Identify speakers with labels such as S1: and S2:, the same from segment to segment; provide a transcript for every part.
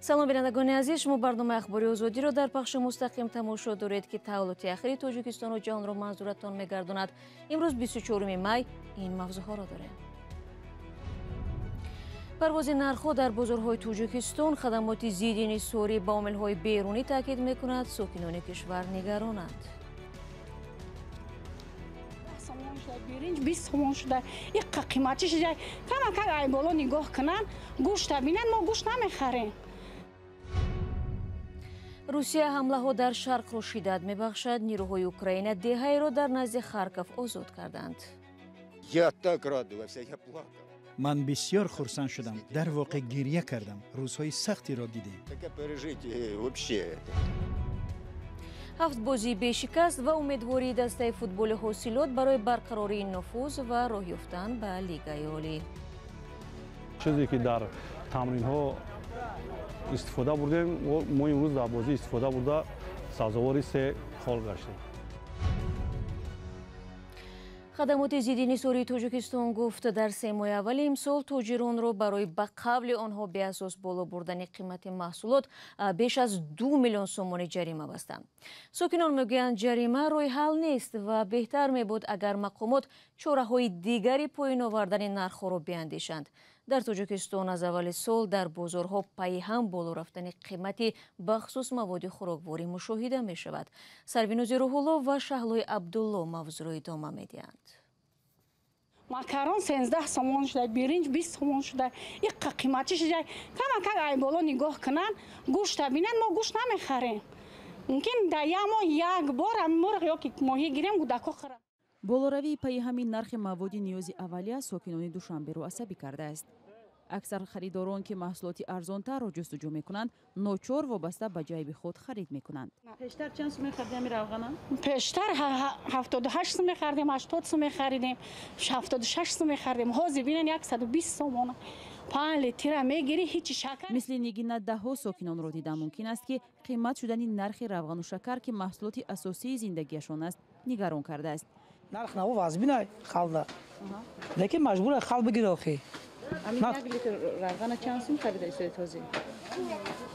S1: Салом, бинандагони азиз. Шумо барномаи Ахбори Озодиро дар пахши мустақим тамошо доред, ки таҳаввулоти ахири Тоҷикистону ҷаҳонро манзуратон мегардонад. Имрӯз 24 май ин мавзӯъҳоро дорем. Парвози нархҳо дар бозорҳои Тоҷикистон, хадамоти зидди инҳисорӣ ба омилҳои берунӣ таъкид мекунад, сокинони кишвар нигаронанд.
S2: Биринҷ 20 сомон шуда, иққа қиматӣ шуда. Камакак ай боло нигоҳ кунанд, гӯшта бинанд, мо гӯшт намехарем.
S1: Русия ҳамлаҳо дар шарқро шиддат мебахшад. Нирӯҳои Украина деҳаеро дар назди Харков озод карданд.
S3: Я так радовался, я плакал.
S4: Ман бисёр хурсанд шудам, дар воқеъ гирья кардам. Рӯзҳои сахтиро дидем.
S3: Так пережить вообще это.
S1: Ҳафт бозии бешикаст ва умедвории дастаи футболи Ҳосилот барои барқарории нуфуз ва роҳ ёфтан ба Лигаи Олӣ.
S5: Чизе ки дар тамринҳо истифода бурдем, мо имрӯз дар бозӣ истифода бурда, сазовори се хол гаштем.
S1: Хадамоти зидди инҳисории Тоҷикистон гуфт, дар 3 моҳи аввали имсол тоҷиронро барои ба қавли онҳо беасос боло бурдани қимати маҳсулот беш аз 2 миллион сомонӣ ҷарима бастанд. Сокинон мегӯянд, ҷарима роҳи ҳал нест ва беҳтар мебуд, агар мақомот чораҳои дигари поён овардани нархҳоро биандешанд. Дар Тоҷикистон аз аввали сол дар бозорҳо пайи ҳам боло рафтани қимати бахусус маводи хӯрокворӣ мушоҳида мешавад. Сарвинози Рӯҳулло ва Шаҳлои Абдулло мавзӯъро идома медиҳанд.
S2: Макарон 13 сомон шуда, биринҷ 20 сомон шуда, иққа қиматӣ шуда. Камакак ай боло нигоҳ кунанд, гӯшта бинанд, мо гӯшт намехарем. Мумкин дар як моҳ як бор мурғ ё ки моҳӣ гирем, кӯдако хӯранд.
S6: Болоравии пайи ҳамин нархи маводи ниёзи аввалия сокинони Душанберо асабӣ кардааст. Аксар харидорон, ки маҳсулоти арзонтарро ҷустуҷӯ мекунанд, ночор вобаста ба ҷайби худ харид мекунанд.
S7: Пештар чанд сум мехардем ами равғана?
S2: Пештар 78 сум мехардем, 80 сум мехаридем, 76 сум мехардем. Ҳозир бинен, 120 сомона 5 литра мегирӣ, ҳичи шакар.
S6: Мисли Нигина даҳҳо сокинонро дидан мумкин аст, ки қимат шудани нархи равғану шакар, ки маҳсулоти асосии зиндагиашон аст, нигарон кардааст.
S8: Нарх наво вазбина халда, лекин маҷбура хал бигир охи.
S7: Як литр равғана чанд сум харида истоед ҳозир?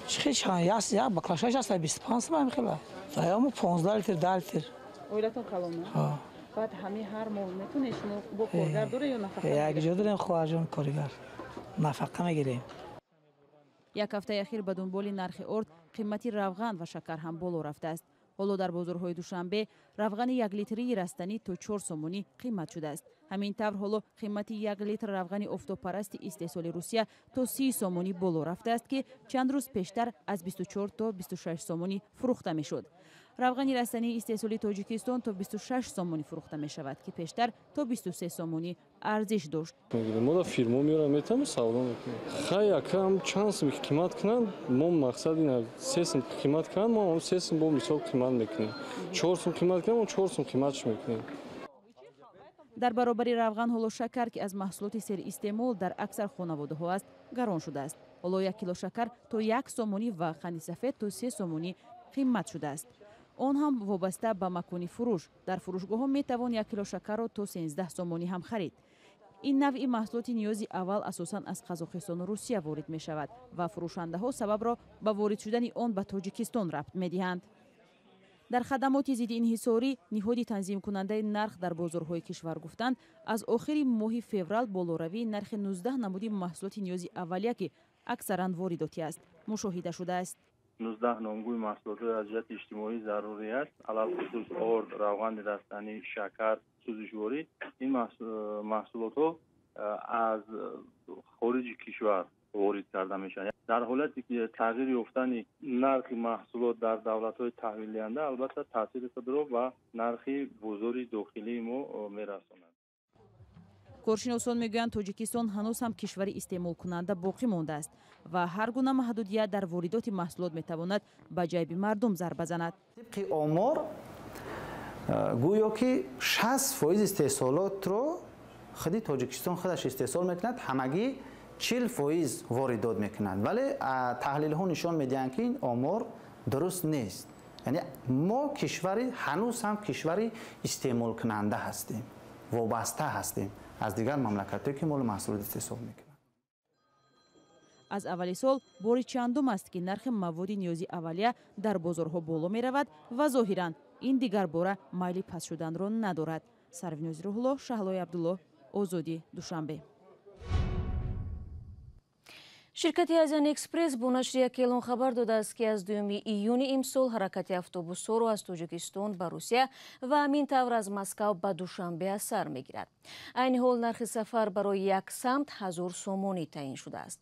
S8: Чи чанд, як баклашаш аст 25 сум, ами хела даёму 15 литр, 10 литр.
S7: Оилатон калона? Баъд ҳами ҳар моҳ метонед шумо бо коргар дора ё нафақа?
S8: Якҷо дорем, хоҳарҷон, коргар, нафақа мегирем.
S6: Як ҳафтаи ахир ба дунболи нархи орд қимати равған ва шакар ҳам боло рафтааст. Ҳоло дар бозорҳои Душанбе равғани яклитрии растанӣ то 4 сомонӣ қимат шудааст. Ҳамин тавр, ҳоло қимати 1 литр равғани офтобпарасти истеҳсоли Русия то 30 сомонӣ боло рафтааст, ки чанд рӯз пештар аз 24 то 26 сомонӣ фурӯхта мешуд. Равғани растании истеҳсоли Тоҷикистон то 26 сомонӣ фурӯхта мешавад, ки пештар то 23 сомонӣ арзиш дошт.
S5: Мо да фирмо меорам, метавонем савдо мекунем. Хай, якам чанд сум қимат кунанд, мо мақсад ина 3 сум қимат кунанд, мо 3 сум бо мисол қимат мекунем, 4 сум қимат кунанд, мо 4 сум қиматш мекунем.
S6: Дар баробари равған ҳоло шакар, ки аз маҳсулоти серистеъмол дар аксар хонаводаҳо аст, гарон шудааст. Ҳоло 1 кило шакар то 1 сомонӣ ва қанди сафед то 3 сомонӣ қимат шудааст, он ҳам вобаста ба макони фурӯш. Дар фурӯшгоҳҳо метавон 1 кило шакарро то 13 сомонӣ ҳам харид. Ин навъи маҳсулоти ниёзи аввал асосан аз Қазоқистону Русия ворид мешавад ва фурӯшандаҳо сабабро ба ворид шудани он ба Тоҷикистон рабт медиҳанд. Дар хадамоти зидди инҳисорӣ, ниҳоди танзимкунандаи нарх дар бозорҳои кишвар, гуфтанд, аз охири моҳи феврал болоравии нархи 19 намуди маҳсулоти ниёзи аввалия, ки аксаран воридотӣ аст, мушоҳида шудааст.
S9: 19 номгӯи маҳсулотҳои аз ҷиҳати иҷтимоӣ зарурӣ аст, алалхусус орд, равғани растанӣ, шакар, сӯзишворӣ. Ин маҳсулотҳо аз хориҷи кишвар ворид карда мешаванд. Дар ҳолате ки тағйир ёфтани нархи маҳсулот дар давлатҳои таҳвилдиҳанда, албатта, таъсири худро ба нархи бозори дохилии мо мерасонад.
S6: Коршиносон мегӯянд, Тоҷикистон ҳанӯз ҳам кишвари истеъмолкунанда боқӣ мондааст ва ҳар гуна маҳдудият дар воридоти маҳсулот метавонад ба ҷайби мардум зарба занад.
S10: Тибқи омор, гӯё ки 60% истеҳсолотро худи Тоҷикистон худаш истеҳсол мекунад, ҳамагӣ 40% воридот мекунад. Вале таҳлилҳо нишон медиҳанд, ки ин омор дуруст нест. Яъне мо кишвари ҳанӯз ҳам кишвари истеъмолкунанда ҳастем, вобаста ҳастем аз дигар мамлакатҳое, ки молу маҳсулот истеҳсол мекунанд.
S6: Аз аввали сол бори чандум аст, ки нархи маводи ниёзи аввалия дар бозорҳо боло меравад ва зоҳиран ин дигарбора майли паст шуданро надорад. Сарвинози Рӯҳулло, Шаҳлои Абдулло, Озодӣ, Душанбе.
S1: Ширкати Азиан Экспресс бо нашри як эълон хабар додааст, ки аз 2 июни имсол ҳаракати автобусҳоро аз Тоҷикистон ба Русия ва ҳамин тавр аз Москав ба Душанбе аз сар мегирад. Айни ҳол нархи сафар барои як самт 1000 сомонӣ таъин шудааст.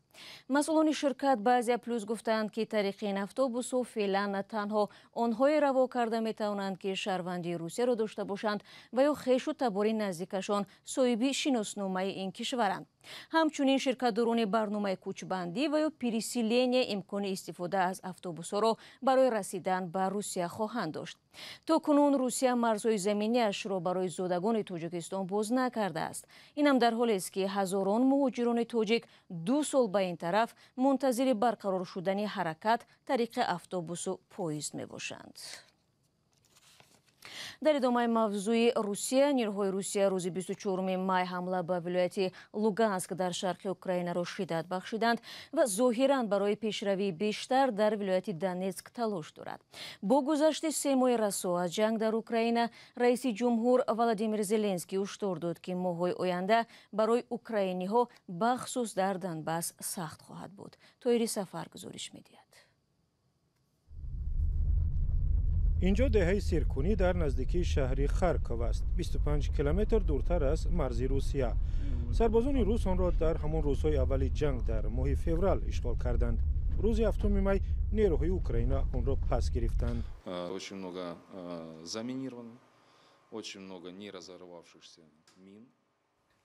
S1: Масъулони ширкат ба Азия Плюс гуфтаанд, ки тариқи ин автобусҳо феълан на танҳо онҳое раво карда метавонанд, ки шаҳрвандии Русияро дошта бошанд ва ё хешу табори наздикашон соҳиби шиносномаи ин кишваранд. Ҳамчунин ширкатдорони барномаи кӯчбандӣ ва ё переселения имкони истифода аз автобусҳоро барои расидан ба Русия хоҳанд дошт. То кунун Русия марзҳои заминиашро барои зодагони Тоҷикистон боз накардааст. Инам дар ҳолест, ки ҳазорон муҳоҷирони тоҷик 2 сол ба ин тараф мунтазири барқарор шудани ҳаракат тариқи автобусу поезд мебошанд. Дар идомаи мавзӯи Русия, нерӯҳои Русия рӯзи 24 май ҳамла ба вилояти Луганск дар шарқи Украинаро шиддат бахшиданд ва зоҳиран барои пешравии бештар дар вилояти Донецк талош дорад. Бо гузашти 3 моҳи расо аз ҷанг дар Украина, раиси ҷумҳур Владимир Зеленский ҳушдор дод, ки моҳҳои оянда барои украиниҳо бахусус дар Донбасс сахт хоҳад буд. Тоири Сафар гузориш медиҳад.
S11: Инҷо деҳаи Сиркунӣ дар наздикии шаҳри Харков аст, 25 километр дуртар аз марзи Русия. Сарбозони рус онро дар ҳамон рӯзҳои аввали ҷанг дар моҳи феврал ишғол карданд. Рӯзи 7 май нерӯҳои Украина онро пас гирифтанд.
S12: Очень много заминировано, очень много не разорвавшихся мин.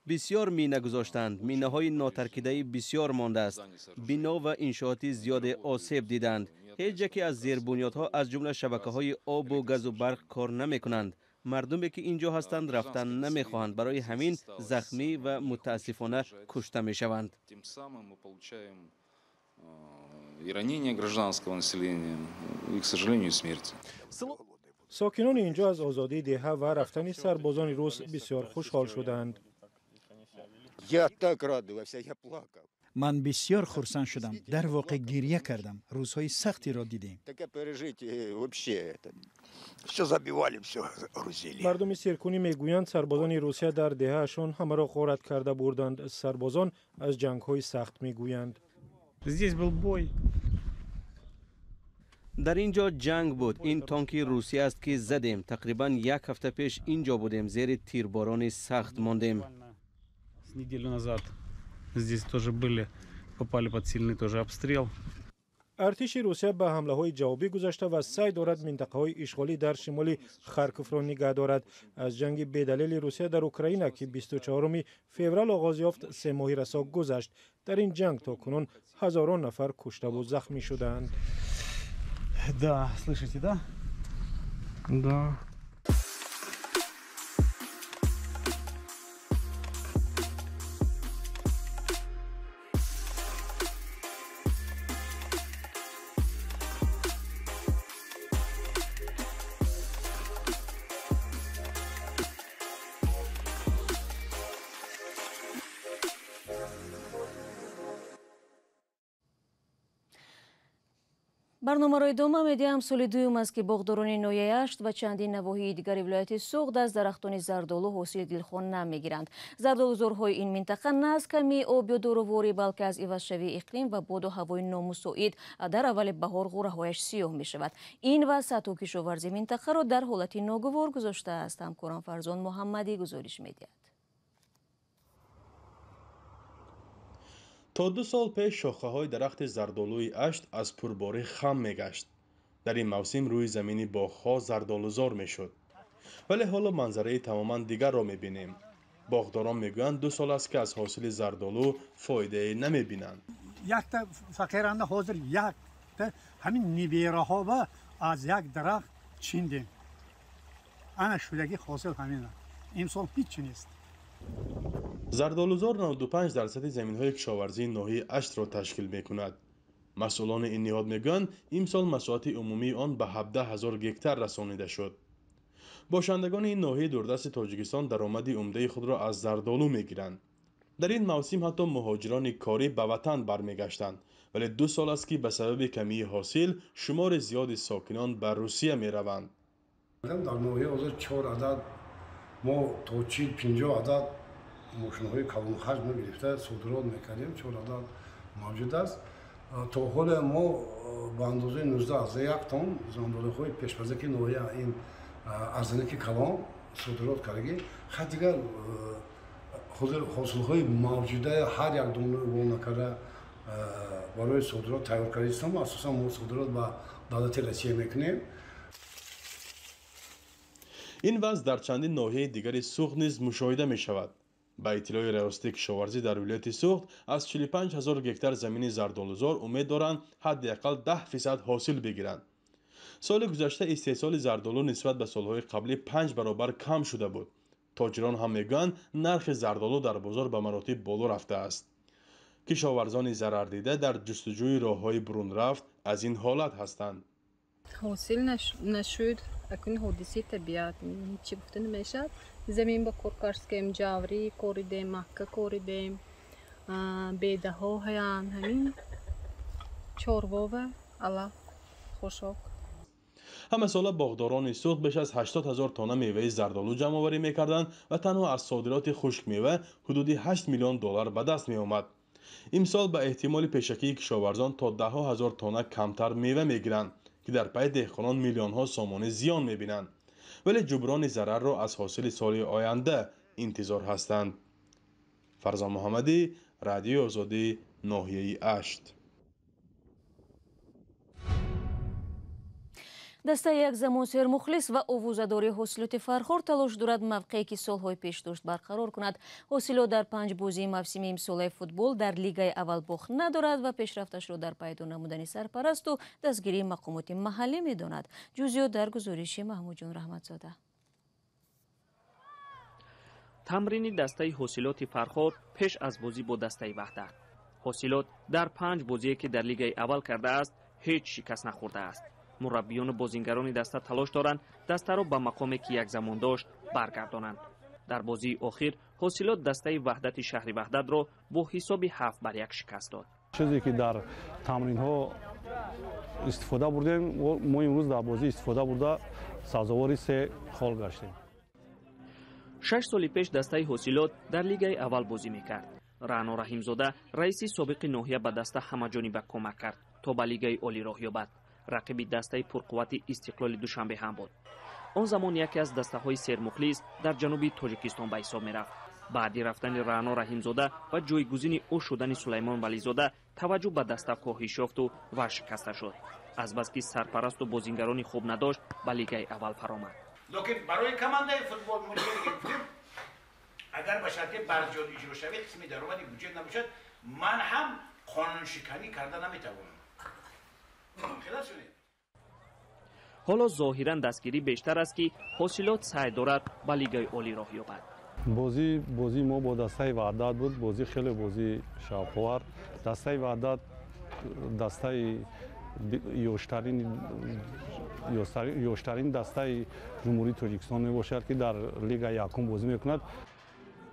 S13: Бисёр мина гузоштанд, минаҳои нотаркидаи бисёр мондааст. Бино ва иншооти зиёде осеб диданд. Ҳеҷ яке аз зербунёдҳо аз ҷумла шабакаҳои обу газу барқ кор намекунанд. Мардуме ки инҷо ҳастанд рафтан намехоҳанд, барои ҳамин захмӣ ва мутаассифона кушта мешаванд.
S12: Тем самым мы получаем и ранение гражданского населения, и, к сожалению, смерть.
S11: Сокинони инҷо аз озодии деҳа ва рафтани сарбозони рус бисёр хушҳол шуданд.
S3: Я так радовался, я плакал.
S4: Ман бисёр хурсанд шудам, дар воқеъ гирья кардам. Рӯзҳои сахтиро дидем.
S3: Таке пережить вообще это. Всё забивали, всё грузили.
S11: Мардуми Сиркунӣ мегӯянд, сарбозони Русия дар деҳаашон ҳамаро ғорат карда бурданд. Сарбозон аз ҷангҳои сахт мегӯянд.
S14: Здесь был бой.
S13: Дар ин ҷо ҷанг буд. Ин танки Русия аст, ки задем. Тақрибан як ҳафта пеш ин ҷо будем, зери тирборони сахт мондем.
S14: Неделю назад здесь тоже были, попали под сильный тоже обстрел.
S11: Артиши Русия ба ҳамлаҳои ҷавобӣ гузашта ва саъй дорад минтақаҳои ишғолӣ дар шимоли Харковро нигаҳ дорад. Аз ҷанги бедалели Русия дар Украина, ки 24 феврал оғоз ёфт, 3 моҳи расо гузашт. Дар ин ҷанг то кунун ҳазорон нафар куштаву захмӣ шудаанд.
S14: Да, слышите, да? Да.
S1: Барномаро идома медиҳам. Соли дуюм аст, ки боғдорони ноҳияи Ашт ва чандин навоҳии дигари вилояти Суғд аз дарахтони зардолу ҳосили дилхоҳ намегиранд. Зардолузорҳои ин минтақа на аз камии об ё доруворӣ, балки аз ивазшавии иқлим ва боду ҳавои номусоид дар аввали баҳор ғӯраҳояш сиёҳ мешавад. Ин вазъ сатҳу кишоварзи минтақаро дар ҳолати ногувор гузоштааст. Ҳамкорам Фарзон Муҳаммадӣ гузориш медиҳад.
S15: То 2 сол пеш шохаҳои дарахти зардолуи Ашт аз пурборӣ хам мегашт. Дар ин мавсим рӯи замини боғҳо зардолузор мешуд. Вале ҳоло манзараи тамоман дигарро мебинем. Боғдорон мегӯянд, 2 сол аст, ки аз ҳосили зардолу фоидае намебинанд.
S16: Якта фақиранда ҳозир якта ҳамин нибераҳо аз як дарахт чиндем. Ана шудаги ҳосил ҳамина. Имсол ҳеҷ нест.
S15: Зардолузор 95% заминҳои кишоварзии ноҳияи Аштро ташкил мекунад. Масъулони ин ниҳод мегӯянд, имсол масоҳати умумии он ба 17 000 гектар расонида шуд. Бошандагони ин ноҳияи дурдасти Тоҷикистон даромади умдаи худро аз зардолу мегиранд. Дар ин мавсим ҳатто муҳоҷирони корӣ ба ватан бармегаштанд. Вале 2 сол аст, ки ба сабаби камии ҳосил шумори зиёди сокинон ба Русия мераванд.
S17: Дар ноҳия ҳозир 4 адад мо то 40-50 адад мошинҳои калонҳаҷм гирифта содирот мекардем. 4 адад мавҷуд аст. То ҳоле мо ба андозаи 19,1 тонн зандолуҳои пешпазаки ноҳия ин арзанаки калон содирот кардагӣ. Хай дигар ҳозир ҳосилҳои мавҷуда ҳар як дона волнакара барои содирот тайёр кардистам. Асосан мо содирот ба давлати Россия мекунем.
S15: Ин вазъ дар чандин ноҳияи дигари Суғд низ мушоҳида мешавад. Ба иттилои раёсати кишоварзӣ дар вилояти Суғд аз 45 000 гектар замини зардолузор умед доранд ҳадди ақал 10% ҳосил бигиранд. Соли гузашта истеҳсоли зардолу нисбат ба солҳои қаблӣ 5 баробар кам шуда буд. Тоҷирон ҳам мегӯянд, нархи зардолу дар бозор ба маротиб боло рафтааст. Кишоварзони зарардида дар ҷустуҷӯи роҳҳои бурунрафт аз ин ҳолат ҳастанд.
S18: Ҳосил нашуд, акун ҳодисаи табиат чӣ гуфта намешавад. Замин ба кор карскем, ҷаврӣ коридем, макка коридем, бедаҳо ҳаянд, ҳамин чорвова, алаф, хушок.
S15: Ҳамасола боғдорони Суғд беш аз 80 000 тонна меваи зардолу ҷамъоварӣ мекарданд ва танҳо аз содироти хушкмева ҳудуди 8 миллион доллар ба даст меомад. Имсол ба эҳтимоли пешакии кишоварзон то 10 000 тонна камтар мева мегиранд, ки дар пайи деҳқонон миллионҳо сомонӣ зиён мебинанд. Вале ҷуброни зарарро аз ҳосили соли оянда интизор ҳастанд. Фарзон Муҳаммадӣ, Радиои Озодӣ, ноҳияи Ашт.
S1: Дастаи як замон сермухлис ва овозадори ҳосилоти Фархор талош дорад мавқее ки солҳои пеш дошт барқарор кунад. Ҳосилот дар 5 бозии мавсими имсолаи футбол дар лигаи аввал бохт надорад ва пешрафташро дар пайдо намудани сарпарасту дастгирии мақомоти маҳаллӣ медонад. Ҷузъиёт дар гузориши Маҳмудҷон Раҳматзода.
S19: Тамрини дастаи ҳосилоти Фархор пеш аз бозӣ бо дастаи Ваҳдат. Ҳосилот дар 5 бозие ки дар лигаи аввал кардааст ҳеҷ шикаст нахӯрдааст. Мураббиёну бозингарони даста талош доранд дастаро ба мақоме ки як замон дошт баргардонанд. Дар бозии охир ҳосилот дастаи Ваҳдати шаҳри Ваҳдатро бо ҳисоби 7-1 шикаст дод.
S20: Чизе ки дар тамринҳо истифода бурдем, мо имрӯз дар бозӣ истифода бурда сазовори 3 хол гаштем.
S19: 6 соли пеш дастаи ҳосилот дар лигаи аввал бозӣ мекард. Раъно Раҳимзода раиси собиқи ноҳия ба даста ҳамаҷониба кӯмак кард то ба лигаи олӣ роҳ ёбад. Рақиби дастаи пурқуввати Истиқлоли Душанбе ҳам буд. Он замон яке аз дастаҳои сермухлис дар ҷануби Тоҷикистон ба ҳисоб мерафт. Баъди рафтани Раъно Раҳимзода ва ҷойгузини ӯ шудани Сулаймон Вализода таваҷҷӯҳ ба даста коҳиш ёфту варшикаста шуд. Азбаски сарпарасту бозингарони хуб надошт, ба лигаи аввал фаромад.
S21: Лекин барои командаи футбол мо гуфтем, агар ба шарти барҷо иҷро шавад, қисми даромади буҷет набошад, ман ҳам қонуншиканӣ карда наметавонам.
S19: Ҳоло зоҳиран дастгирӣ бештар аст, ки ҳосилот саъй дорад ба лигаи олӣ роҳ ёбад.
S20: Бозии мо бо дастаи Ваҳдат буд. Бозӣ хеле бозии шавқовар. Дастаи Ваҳдат дастаи ёштарин дастаи Ҷумҳурии Тоҷикистон мебошад, ки дар лигаи якум бозӣ мекунад.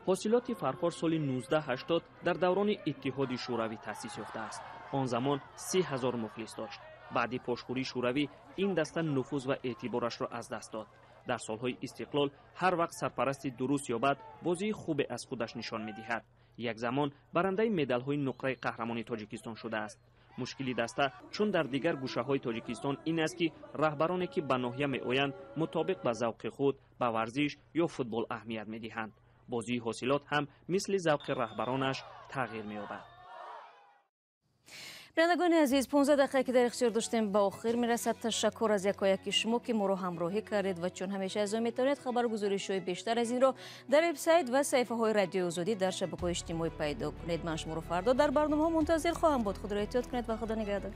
S19: Ҳосилоти Фархор соли 1980 дар даврони Иттиҳоди Шӯравӣ таъсис ёфтааст. Он замон 30 000 мухлис дошт. Баъди пошхӯрии Шӯравӣ ин даста нуфуз ва эътиборашро аз даст дод. Дар солҳои истиқлол ҳар вақт сарпарасти дуруст ёбад, бозии хубе аз худаш нишон медиҳад. Як замон барандаи медалҳои нуқраи қаҳрамони Тоҷикистон шудааст. Мушкили даста чун дар дигар гӯшаҳои Тоҷикистон ин аст, ки раҳбароне ки ба ноҳия меоянд мутобиқ ба завқи худ ба варзиш ё футбол аҳамият медиҳанд. Бозии ҳосилот ҳам мисли завқи раҳбаронаш тағйир меёбад.
S1: Бинандагони азиз, 15 дақиқа ки дар ихтиёр доштем ба охир мерасад. Ташаккур аз якояки шумо ки моро ҳамроҳӣ кардед ва чун ҳамеша азо метавонед хабаргузоришҳои бештар аз инро дар вебсайт ва саҳифаҳои Радиои Озодӣ дар шабакаҳои иҷтимоӣ пайдо кунед. Ман шуморо фардо дар барномаҳо мунтазир хоҳам буд. Худро эҳтиёт кунед ва Худо нигаҳдор.